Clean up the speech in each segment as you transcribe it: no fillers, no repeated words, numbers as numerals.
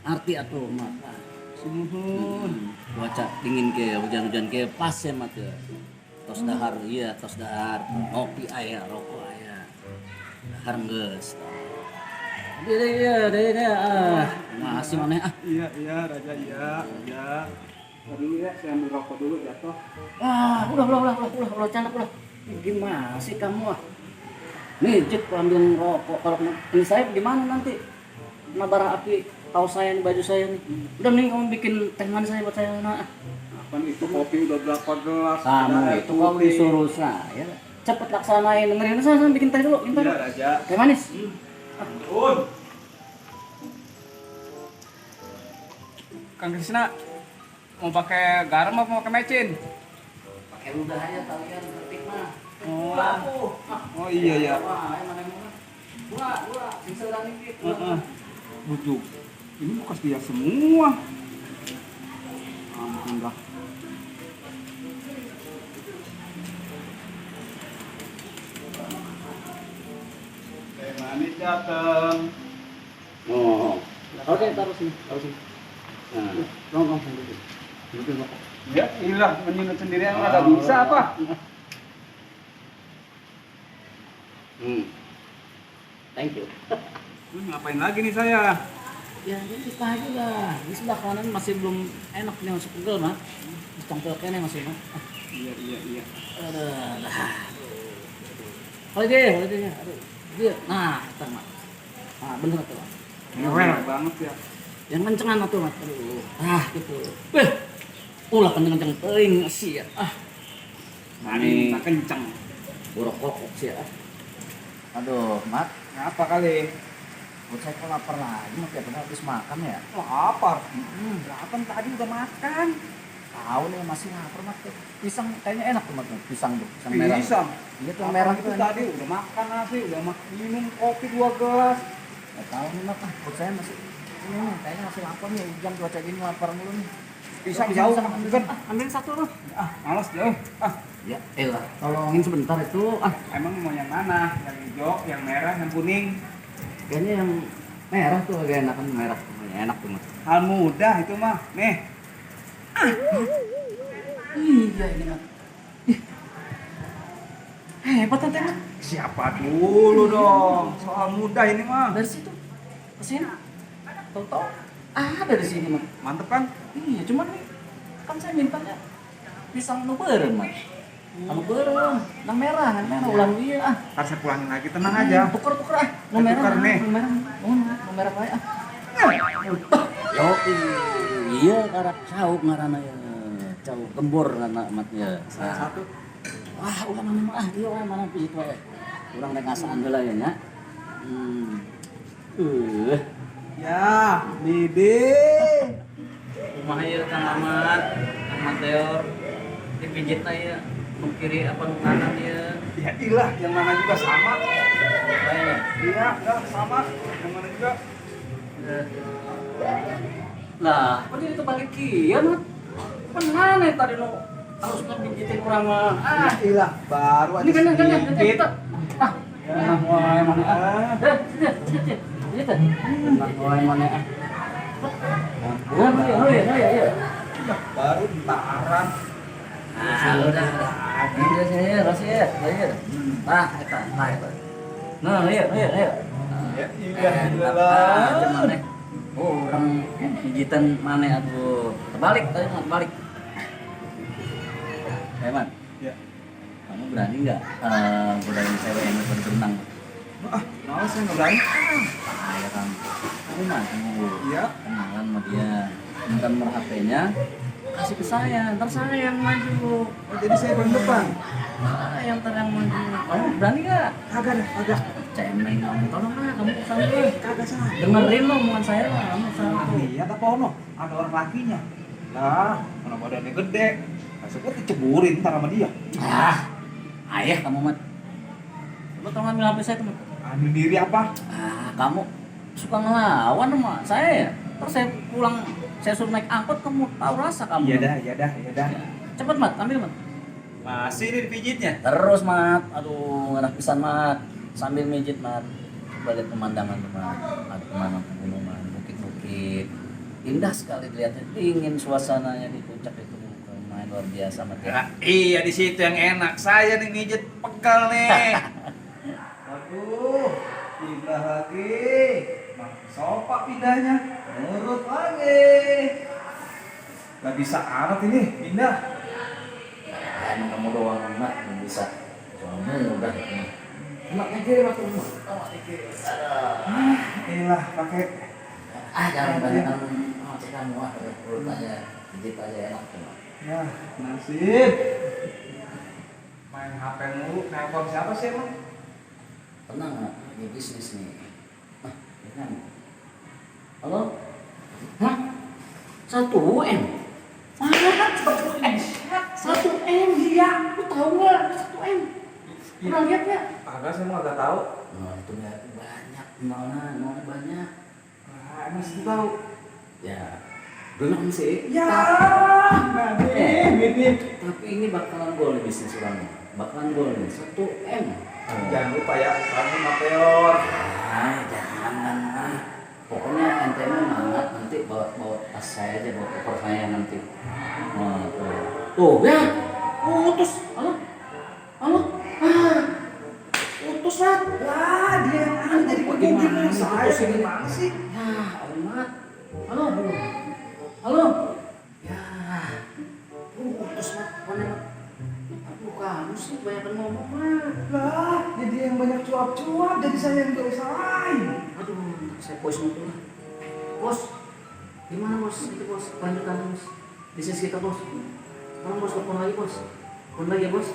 arti atuh mat. Sumuhun. Cuaca dingin ke hujan-hujan ke pas ya mat ya. Tos dahar iya tos dahar ngopi aya rokok aya. Dahar geus. Deh ah. Masih maneh ah. Iya Raja iya. Dulu ya, saya ambil rokok dulu jatuh. Ah, udah, canda udah. Gimana sih kamu ah? Mijit kalau ambil rokok, kalau ini saya gimana nanti? Kena bara api, tahu saya nih, baju saya nih. Udah mending kamu bikin teh manis saya buat saya nah. Apa nih itu kopi udah berapa gelas? Kamu Udah itu kalau putih. disuruh saya, cepet laksanain dengerin saya bikin teh dulu, Iya Raja. Teh manis. Turun. Kang Krisna mau pakai garam apa mau pakai mecin? Pakai ludah aja kalian ngerti mah. Oh iya ya. Wah, mana yang Dua, bisa udah dikit. Bujuk. Ini bekas dia semua. Ampun dah. Teh manis dateng. Oh. Oke, taruh sini. Nah, ngomong dulu. Duduk rokok. Ya, ilah menyunut sendirian nggak bisa apa? Thank you. Ngapain lagi nih saya? Ya, jadi lupa aja lah. Di sebelah kanan masih belum enak nih masuk pegel mah. Dicampur kene masih mah. Iya. Aduh. Boleh deh. Aduh. Dia. Nah, entar mah. Ah, bener tuh. Mewah banget ya. Yang kencengan atuh mah. Aduh. Ah, gitu. Ulah kenceng-kenceng teuing sih ya. Ah. Ini kenceng. Borok rokok sih ya. Aduh, Mat. Ngapa kali? Buat saya kok lapar lagi, mah tiap hari habis makan ya. Lapar. Lapar tadi udah makan. Tahu nih masih lapar mat. Pisang kayaknya enak tuh mat. Pisang merah. Pisang. Iya tuh yang merah itu itu tadi udah makan nasi, udah minum kopi 2 gelas. Nggak tahu nih mat. Buat saya masih ini nih, kayaknya masih lapar nih. Hujan cuaca gini lapar mulu nih. Pisang jauh kan? Ambil satu loh. Malas jauh. Ya elah. Tolongin sebentar itu. Emang mau yang mana? Yang hijau, yang merah, yang kuning? Kayaknya yang merah tuh agak enakan merah. Enak tuh mat. Hal mudah itu mah. Nih. Iya ini mat. Hebat tante mat. Siapa dulu dong? Soal mudah ini mah. Dari situ ke sini. Tahu-tahu ada di sini mat. Mantep kan? Iya, cuman nih kan saya mintanya pisang nu beureum mah. Anu beureum, nang merah ulang dia ah. Ntar saya pulangin lagi, tenang aja. Tuker ah. Nu merah, Tuker nih. Nu merah bae ah. Yo, iya karak cauk ngaranna ya. Cauk gembor ngaranna matnya. Salah satu. Wah, ulah mana ah, ieu mana pisit wae. Urang rek ngasaan heula ya nya. Ya, Didi. Kumaha ieu Kang Ahmad, Kang Mateor. Dipijit ya. Nu kiri apa nu kanan ya. Ya ilah, yang mana juga sama. Bae. Iya, enggak sama. Yang mana juga. Lah, kok dia itu balik kieu mah? Kan aneh tadi nu harus ngebijitin urang mah. Ya ilah, baru aja Ini kan sedikit. Ah. Enak wae mana ah. Iya teh. Enak wae mana ah. Iya. Baru bentaran. Udah. Udah sini, rahasia. Nah, eta. Nah, iya. Ya Aja ilah. maneh. Oh, orang pijitan maneh aduh. Terbalik tadi mah terbalik. Hemat. Ya. Kamu berani nggak godain cewek yang lagi berenang? Males saya nggak berani. Ya kan. Kamu maju. Iya. Kenalan sama dia. Minta nomor HP-nya. Kasih ke saya, ntar saya yang maju. Oh, jadi saya paling depan. Saya yang ntar yang maju. Kamu berani nggak? Kagak. Cemeng kamu, tolong lah kamu kesana deh. Kagak salah. Dengerin lo omongan saya lah, kamu kesana tuh. Iya, apa ono? Ada orang lakinya. Lah, mana badannya gede. Maksudnya diceburin ntar sama dia. Ayah kamu mat. Coba tolong ambil HP saya teman. Ambil diri apa? Kamu suka ngelawan sama saya ya? Terus saya pulang, saya suruh naik angkot, kamu tahu rasa kamu. Iya dah. Cepet mat, ambil mat. Masih nih dipijitnya. Terus mat, aduh enak pisan mat. Sambil mijit mat. Coba lihat pemandangan tuh mat. Ada kemana pegunungan, bukit-bukit. Indah sekali dilihatnya, dingin suasananya di puncak itu, lumayan luar biasa mati. Ya, iya di situ yang enak. Saya nih mijet pegal nih. Aduh, pindah lagi. Sopak pindahnya. Nurut lagi. Gak bisa amat ini pindah. Emang kamu doang emak yang bisa. Kamu udah emaknya kiri waktu emak. Inilah pakai. Jangan banyak macam kamu urut aja, jijik aja enak cuma. Ya, nasib. Main HP mulu, nelpon siapa sih emang? Tenang nggak? Ini bisnis nih. Kan? Halo? Hah? 1M? Mana 1M? 1M dia, lu tahu nggak? 1M. Pernah lihat nggak? Agak saya mau agak tahu. Nah, itu banyak, mana banyak. Emang sih tahu. Ya, belum sih. Ya, ini. Tapi ini bakalan gol nih bisnis orang. Bakalan gol nih, 1M. Jangan lupa ya, kamu Mateor. Jangan. Pokoknya ente semangat nanti bawa tas saya aja, bawa koper saya nanti. Nah, tuh ya, putus. Halo, putus lah. Wah, dia yang ada jadi begini. Saya gimana sih? Ya, amat. Halo. Ya, putus lah. Mana? Aduh, kamu sih banyak ngomong mah. Lah, jadi yang banyak cuap-cuap, jadi saya yang gak usah. Aduh, saya voice note dulu. Bos, gimana bos? Itu bos, lanjutan bos. Bisnis kita bos. Mana bos, telepon lagi bos. Telepon lagi ya bos.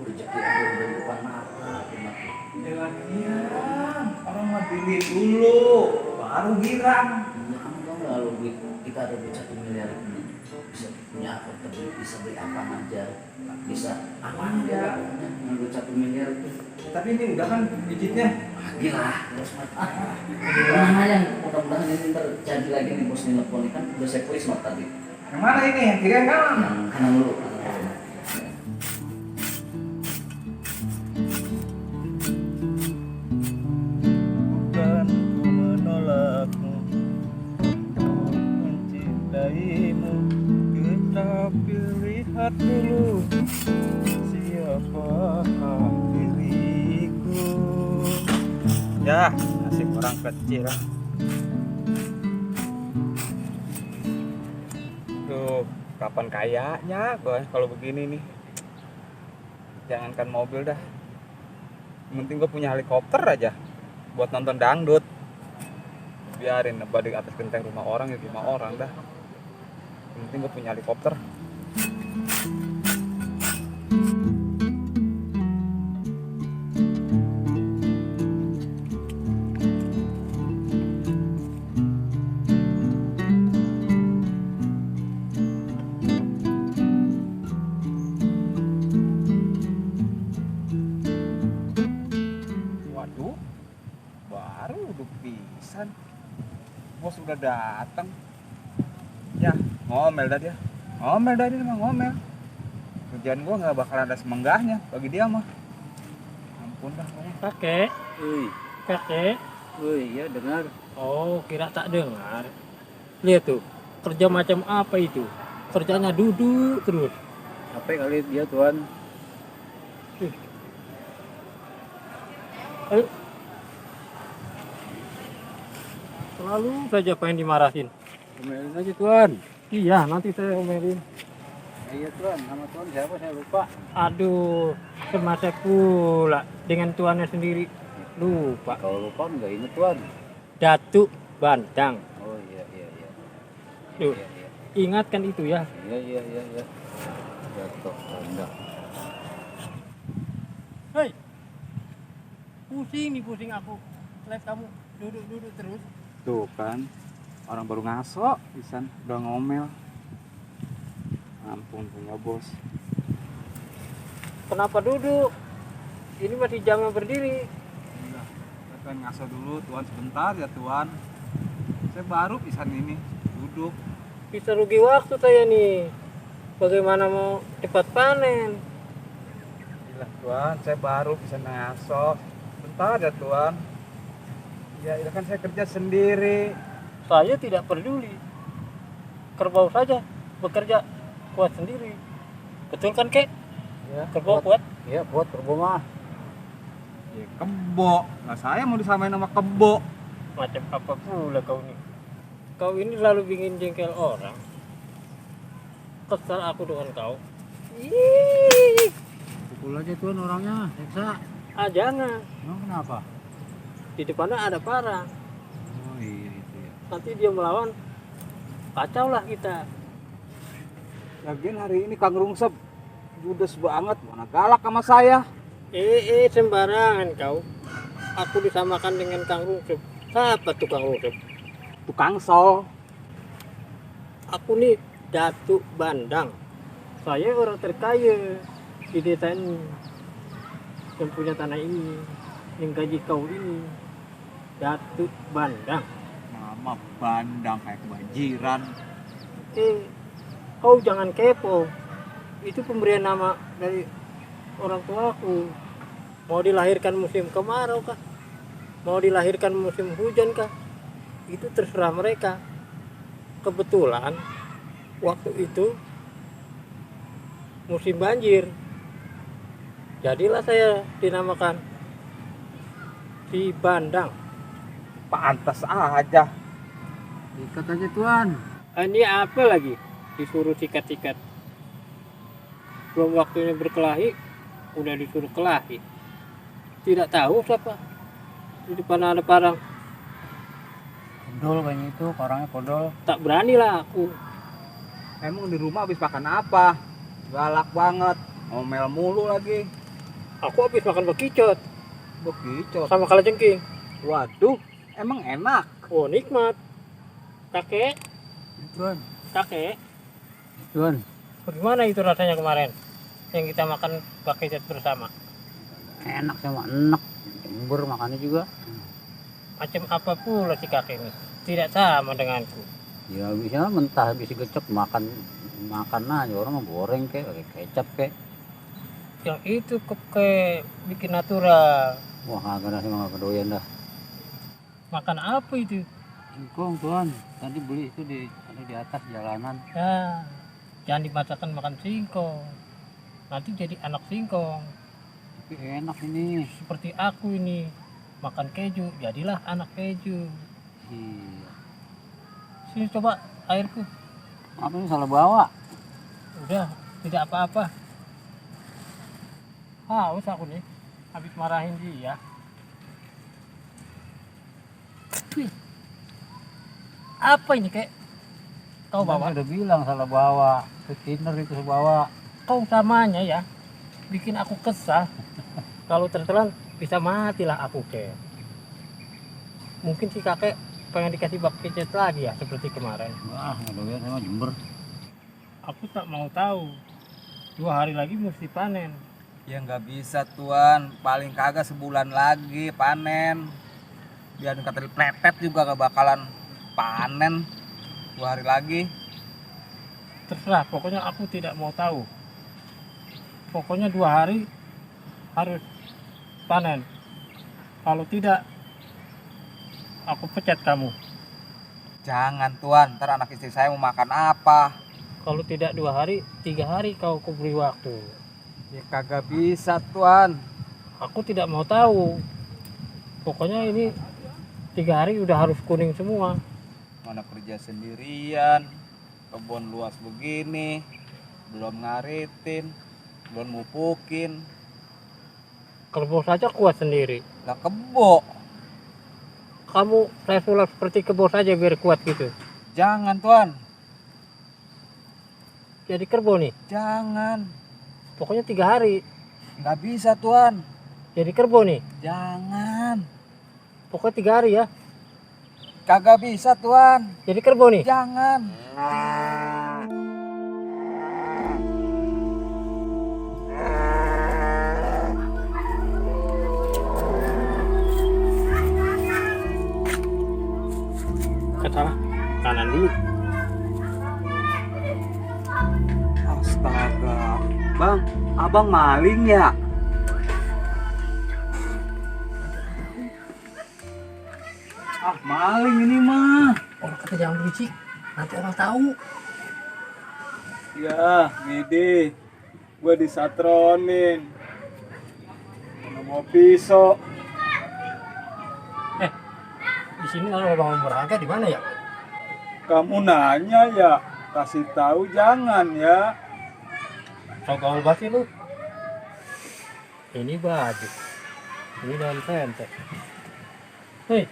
Rezeki ada di depan mata. Jangan diam, orang mah pilih dulu, baru girang. Kamu tahu nggak kalau kita ada duit 1 miliar ini bisa punya apa? Bisa beli apa aja, bisa apa aja. Dengan duit 1 miliar itu. Tapi ini udah kan digitnya. Gila, bos tenang aja, mudah-mudahan ini ntar jadi lagi nih bos telepon kan udah saya voice note tadi. Yang mana ini? Yang kiri yang kanan? Yang kanan dulu. Bukan ku menolakmu, mencintaimu, tetapi lihat dulu siapakah diriku. Ya, nasib orang kecil. Tuh, kapan kayanya gue kalau begini nih. Jangankan mobil dah. Yang penting gue punya helikopter aja buat nonton dangdut. Biarin nebak di atas genteng rumah orang ya rumah orang dah. Yang penting gue punya helikopter. Waduh, baru udah pisan. Bos udah datang. Ya, ngomel dah dia. Ngomel dah dia mah ngomel. Kerjaan gua nggak bakal ada semenggahnya bagi dia mah. Ampun dah pokoknya. Kakek, kakek. Iya dengar. Oh, kira tak dengar. Lihat tuh, kerja macam apa itu? Kerjanya duduk terus. Apa kali dia tuan? Ayo. Selalu saja pengen dimarahin. Omelin aja tuan. Iya, nanti saya omelin. Iya tuan, nama tuan siapa saya lupa. Aduh, semasa pula dengan tuannya sendiri. Lupa. Kalau lupa nggak inget tuan. Datuk Bantang. Oh iya. Duh, ingatkan itu ya. Iya. Jatuh rendah. Hei, pusing aku. Lihat kamu duduk terus. Tuh kan, orang baru ngaso, pisan udah ngomel. Ampun punya bos. Kenapa duduk? Ini masih jamnya berdiri. Udah, saya pengen ngaso dulu tuan sebentar ya tuan. Saya baru pisan ini duduk. Bisa rugi waktu saya nih. Bagaimana mau cepat panen? Gila tuan, saya baru bisa ngaso. Bentar ya tuan. Ya kan saya kerja sendiri. Saya tidak peduli. Kerbau saja bekerja kuat sendiri. Betul kan, Kek? Ya, Kerbau kuat? Iya, buat kerbau mah. Ya kebo. Nah saya mau disamain sama kebo. Macam apa pula kau ini? Kau ini selalu bikin jengkel orang. Kesal aku dengan kau. Ih, Pukul aja tuan orangnya, seksa. jangan. Emang kenapa? Di depannya ada parang. Oh iya itu ya. Nanti dia melawan, kacau lah kita. Lagian hari ini Kang Rungsep judes banget, mana galak sama saya. Sembarangan kau. Aku disamakan dengan Kang Rungsep. Siapa tuh Kang Rungsep? Tukang sol. Aku nih Datuk Bandang. Saya orang terkaya di desa ini, yang punya tanah ini, yang gaji kau ini. Datuk Bandang. Mama bandang kayak kebanjiran. Kau jangan kepo. Itu pemberian nama dari orang tuaku. Mau dilahirkan musim kemarau kah? Mau dilahirkan musim hujan kah? Itu terserah mereka. Kebetulan waktu itu musim banjir. Jadilah saya dinamakan si Bandang. Pantas aja. Ikat aja tuan. Ini apa lagi? Disuruh sikat-sikat. Belum waktunya berkelahi, udah disuruh kelahi. Tidak tahu siapa. Di depan ada parang. Kodol kayaknya itu, orangnya kodol. Tak berani lah aku. Emang di rumah habis makan apa? Galak banget. Ngomel mulu lagi. Aku habis makan bekicot Begitu. sama kalajengking. Waduh, emang enak. Oh, nikmat. Kakek, Tuan. kakek. Tuan. Bagaimana itu rasanya kemarin yang kita makan bekicot bersama? Enak sama enak. Jember makannya juga. Macam apa pula si kakek ini? Tidak sama denganku. Ya bisa mentah, bisa gecek makan aja orang mau goreng kayak pakai kecap kayak. Yang itu kayak bikin natural. Wah kagak dah, emang kagak doyan dah. Makan apa itu? Singkong tuan, tadi beli itu ada di atas jalanan. Ya, jangan dimasakan makan singkong. Nanti jadi anak singkong. Tapi enak ini. Seperti aku ini, makan keju, jadilah anak keju. Iya. Sini coba airku. Apa ini salah bawa? Udah, tidak apa-apa. Haus aku nih, habis marahin dia. Wih. Apa ini kek? Kau bawa? Udah bilang salah bawa. Tiner itu bawa. Kau samanya ya, bikin aku kesal. Kalau tertelan bisa matilah aku kek. Mungkin si kakek pengen dikasih bak kecet lagi ya seperti kemarin. Wah nggak doyan sama Jember. Aku tak mau tahu. 2 hari lagi mesti panen. Ya nggak bisa tuan, paling kagak sebulan lagi panen. Biar kata pletet juga gak bakalan panen 2 hari lagi. Terserah, pokoknya aku tidak mau tahu. Pokoknya 2 hari harus panen. Kalau tidak, aku pecat kamu. Jangan tuan, ntar anak istri saya mau makan apa? Kalau tidak 2 hari, 3 hari kau beri waktu. Ya kagak bisa tuan. Aku tidak mau tahu. Pokoknya ini 3 hari udah harus kuning semua. Mana kerja sendirian, kebun luas begini, belum ngaritin, belum mupukin. Kerbau saja kuat sendiri. Lah kebo. Kamu saya sulap seperti kerbau saja biar kuat gitu. Jangan tuan, Jadi kerbau nih. jangan. Pokoknya 3 hari. Nggak bisa tuan, Jadi kerbau nih. jangan. Pokoknya 3 hari ya. Kagak bisa tuan, Jadi kerbau nih. jangan. Salah. Kanan dulu. Astaga, bang, abang maling ya? Ah, maling ini mah. Orang kata jangan berisik, nanti orang tahu. Ya, Widi, gue disatronin. Mana mau pisau? Di sini kalau bangun berharga di mana ya? Kamu nanya ya, kasih tahu jangan ya. So gaul banget sih lu. Ini baju, ini daun senter. Hei,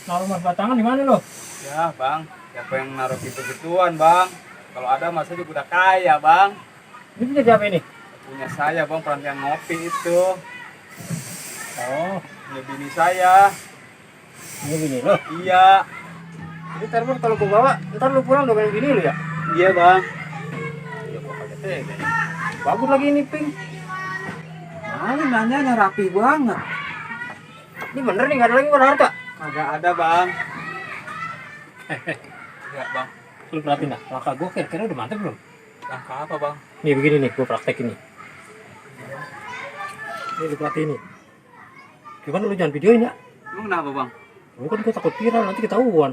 naruh mas batangan di mana lo? Ya bang, siapa yang naruh gitu-gituan bang? Kalau ada masa juga udah kaya bang. Ini punya siapa ini? Punya saya bang, perhentian ngopi itu. Oh, Punya bini saya. ini gini lo. Iya. Ini termos kalau gua bawa, ntar lu pulang udah gini lo ya? Iya bang. Iya gua kaget deh. Bagus lagi ini pink. Mana nanyanya rapi banget. Ini bener nih, nggak ada lagi berharga. Kagak ada bang. Ya bang. Lu perhatiin dah, langkah gua kira-kira udah mantep belum? Langkah apa bang? Nih begini nih, gua praktek ini. Ini lu perhatiin nih. Gimana lu jangan videoin ya? Emang kenapa bang? Lu kan gua takut viral, nanti ketahuan.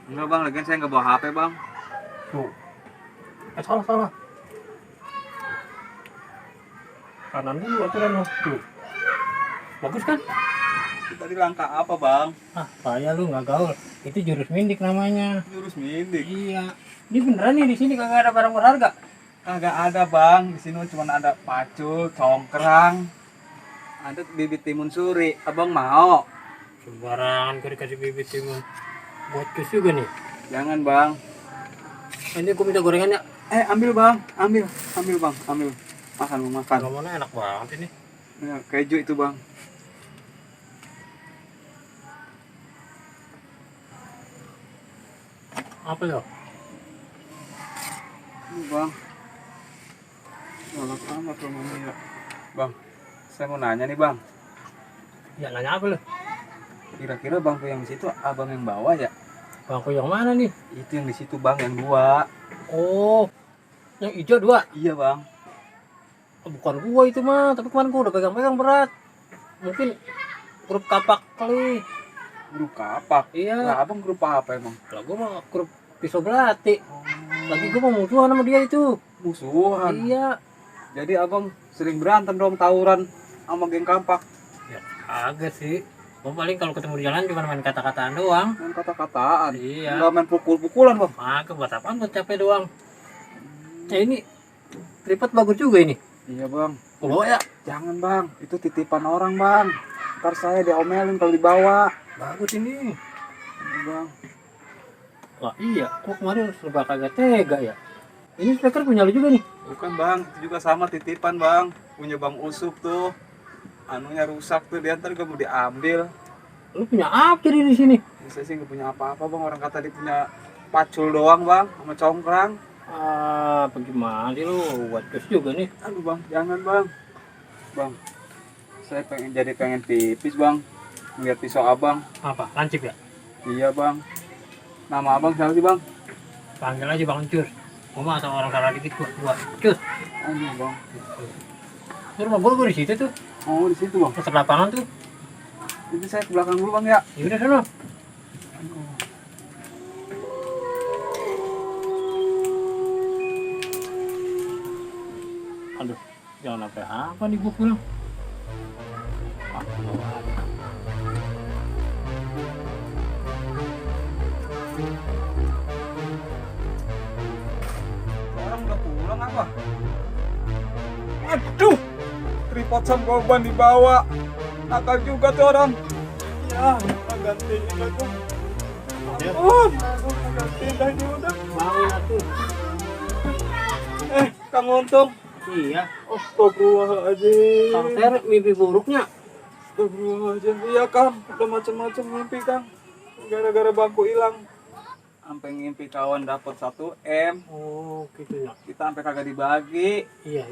Enggak bang, lagian saya nggak bawa HP bang. Tuh. Salah. Kanan dulu aturan lo. Tuh. Bagus kan? Tadi langkah apa bang? Ah, payah lu nggak gaul. Itu jurus mindik namanya. Jurus mindik. Iya. Ini beneran nih di sini kagak ada barang berharga. Kagak ada bang, di sini cuma ada pacul, congkrang, ada bibit timun suri. Abang mau? Sembarangan gue dikasih bibit timun. Buat jus juga nih. Jangan bang. Ini gue minta gorengannya. Ambil bang, ambil bang, ambil. Makan bang, makan. Kalau mana enak banget ini. Ya, keju itu bang. Apa ya? Ini bang. Galak amat rumahnya ya. Bang, saya mau nanya nih bang. Ya nanya apa lu? Kira-kira bangku yang di situ abang yang bawa ya? Bangku yang mana nih? Itu yang di situ bang, yang 2. Oh, yang hijau 2. Iya bang. Oh, bukan gua itu mah, tapi kemarin gua udah pegang-pegang berat. Mungkin grup kapak kali. Grup kapak. Iya. Nah, abang grup apa emang? Lah gua mah grup pisau belati. Lagi gua mau musuhan sama dia itu. Musuhan. Iya. Jadi abang sering berantem dong, tawuran sama geng kapak. Ya kagak sih. Gua paling kalau ketemu di jalan cuma main kata-kataan doang. Main kata-kataan. Iya. Nggak main pukul-pukulan bang. Kagak buat apaan, buat capek doang. Ini tripod bagus juga ini. Iya bang. Gua bawa ya. Jangan bang, itu titipan orang bang. Ntar saya diomelin kalau dibawa. Bagus ini. Iya bang. Wah iya, kok kemarin serba kagak tega ya. Ini speaker punya lu juga nih. Bukan bang, itu juga sama titipan bang. Punya bang Usup tuh. Anunya rusak tuh, dia ntar gue mau diambil. Lu punya apa jadi di sini? Saya sih nggak punya apa-apa bang. Orang kata dia punya pacul doang bang, sama congkrang. Ah, bagaimana sih lu? Buat gas juga nih. Aduh bang, jangan bang. Bang, saya pengen pipis bang. Ngeliat pisau abang. Apa? Lancip ya? Iya bang. Nama abang siapa sih bang? Panggil aja Bang Cus. Gua mah sama orang salah dikit gua. Cus. Aduh bang. Lu rumah gua di situ tuh. Oh di situ bang. Dekat lapangan tuh. Jadi saya ke belakang dulu bang ya. Ya udah sono. Aduh, jangan sampai apa nih gua pulang. Ah, Orang udah pulang apa? Aduh, tripod sam korban dibawa. Nakal juga tuh orang. Ya, gantiin aku. Ampun, gantiin dah ini udah. mau atuh. Kang Untung. Iya. Astagfirullahaladzim. Kang Ter mimpi buruknya. Astagfirullahaladzim. Iya Kang, udah macam-macam mimpi Kang. Gara-gara bangku hilang. Sampai ngimpi kawan dapat 1 M. Oh, gitu ya. Kita sampai kagak dibagi. Iya.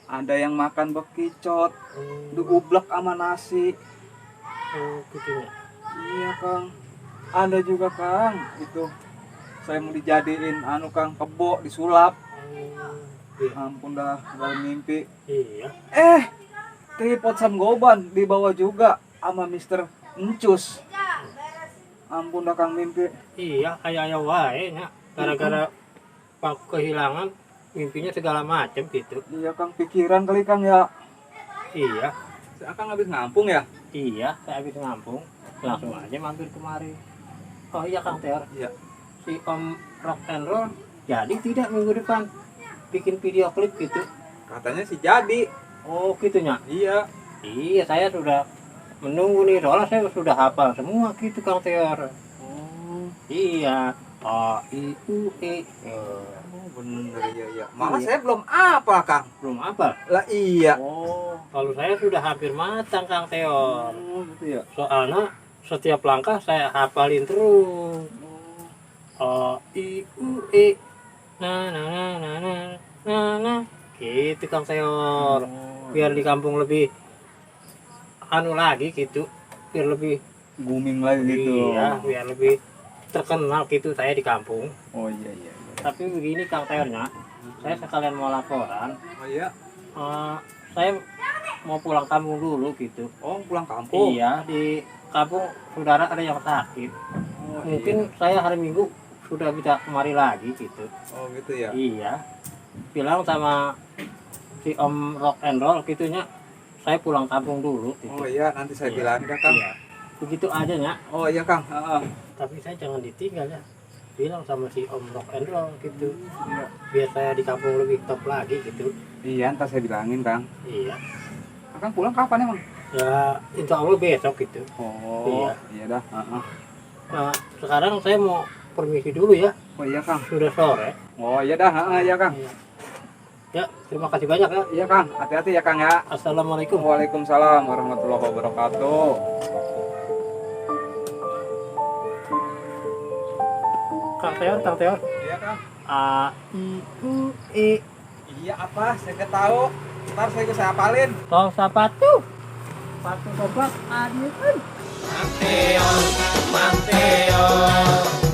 Ada yang makan bekicot, Oh, diublek sama nasi. gitu ya. Iya Kang. Ada juga Kang, itu saya mau dijadiin Kang kebo disulap. Iya. Ampun dah dalam mimpi. Iya. Tripod sam goban dibawa juga sama Mister Encus. Ampun dah Kang mimpi. Iya, aya wae nya. Gara-gara aku kehilangan mimpinya segala macam gitu. Iya Kang, pikiran kali Kang ya. Iya, Akang habis ngampung ya? iya, saya habis ngampung, langsung aja mampir kemari. Oh iya Kang Teor, Iya. si Om Rock and Roll jadi tidak minggu depan bikin video klip gitu. Katanya sih jadi. Oh gitunya. Iya. Iya, saya sudah menunggu nih, soalnya saya sudah hafal semua gitu Kang Teor. Oh, Iya, A I U E. bener iya. Malah Iya. saya belum apa Kang. Belum apa? Lah iya. Oh, kalau saya sudah hampir matang Kang Teor. Oh, gitu ya. Soalnya setiap langkah saya hafalin terus. A I U E. Na. Gitu Kang Teor. Biar di kampung lebih anu lagi gitu. Biar lebih Booming lagi gitu. iya, biar lebih terkenal gitu saya di kampung. Oh iya. Tapi begini Kang Teornya, saya sekalian mau laporan. Oh iya. Saya mau pulang kampung dulu gitu. Oh, pulang kampung. Iya, di kampung saudara ada yang sakit. Oh, Mungkin saya hari Minggu sudah bisa kemari lagi gitu. Oh, gitu ya. Iya. Bilang sama si Om Rock and Roll gitunya, saya pulang kampung dulu gitu. Oh iya, nanti saya Iya. bilangin dah Kang. Iya. Begitu aja nya. Oh iya Kang. Heeh. Tapi saya jangan ditinggal ya. Bilang sama si Om Rock and Roll gitu. Iya. Biar saya di kampung lebih top lagi gitu. Iya, ntar saya bilangin Kang. Iya. Akang pulang kapan emang? Ya, insya Allah besok gitu. Oh, Iya. iya dah. Heeh. Nah, sekarang saya mau permisi dulu ya. Oh iya Kang. Sudah sore. Oh iya dah. Heeh, iya Kang. Ya, terima kasih banyak ya. Iya Kang, hati-hati ya Kang ya. Assalamualaikum. Waalaikumsalam warahmatullahi wabarakatuh. Kang Teor. Iya Kang. A I U E. Iya apa? Saya nggak tahu. Ntar saya hafalin. Tol sepatu. Sepatu toprak. Adieu. Manteo, Manteo.